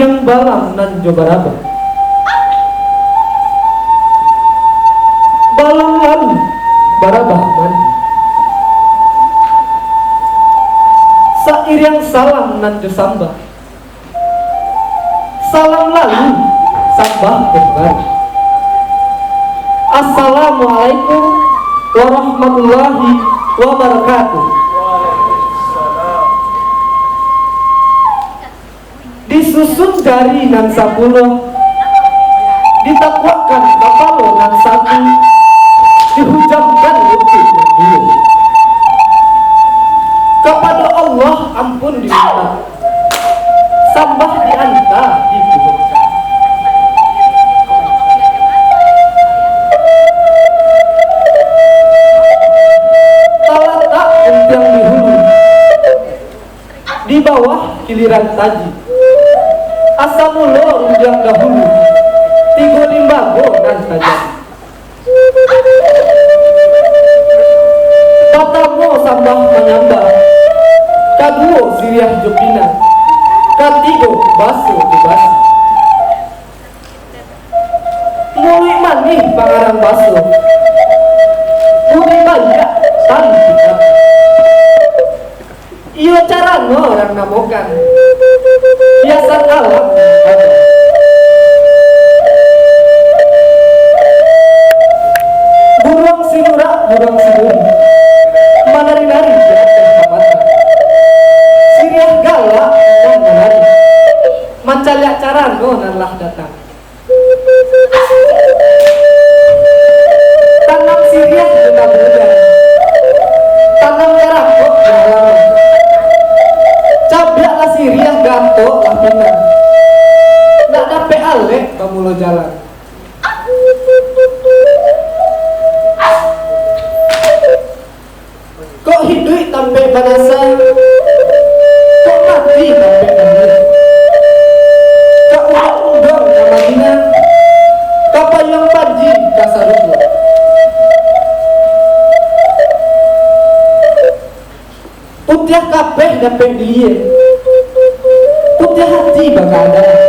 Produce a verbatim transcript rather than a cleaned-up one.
Siriah balam nan jo barabah. Balam lalu barabah mandi. Sairiang salam nan jo sambah. Salam lalu, sambah kembali. Assalamualaikum warahmatullahi wabarakatuh. Disusun jari nan sapuluah, ditakuakkan kapalo nan satu, dihujamkan lutut nan duo. Kapado Allah ampun diminta, sambah dianta dipuhunkan. Talatak untiang di hulu, di bawah kiliran taji. Asa mulo rundiang dahulu, tigo limbago nan tajadi. Patamo sambah manyambah, kaduo siriah jo pinang, katigo baso jo basi. Muluik manih pangarang baso, budi baiak tali pitaka. Iyo carano urang namokan, hiasan alam nan ada. Buruang sinurak, buruang sinuri, manari-nari di ateh pamatang. Siriah galak nan manari, mancaliak carano nan lah datang. Tanam siriah di tabulan, tanam karakok di halaman. Cabiaklah siriah, gatok lah pinang, nak dapek alek bamulo jalan. Kok hiduik tampek banasa, kok mati tampek mandi. Ka urang unduang ka Madinah, ka payuang panji ka sarugo. Putiah kapeh dapek diie, putiah hati bakaadaan.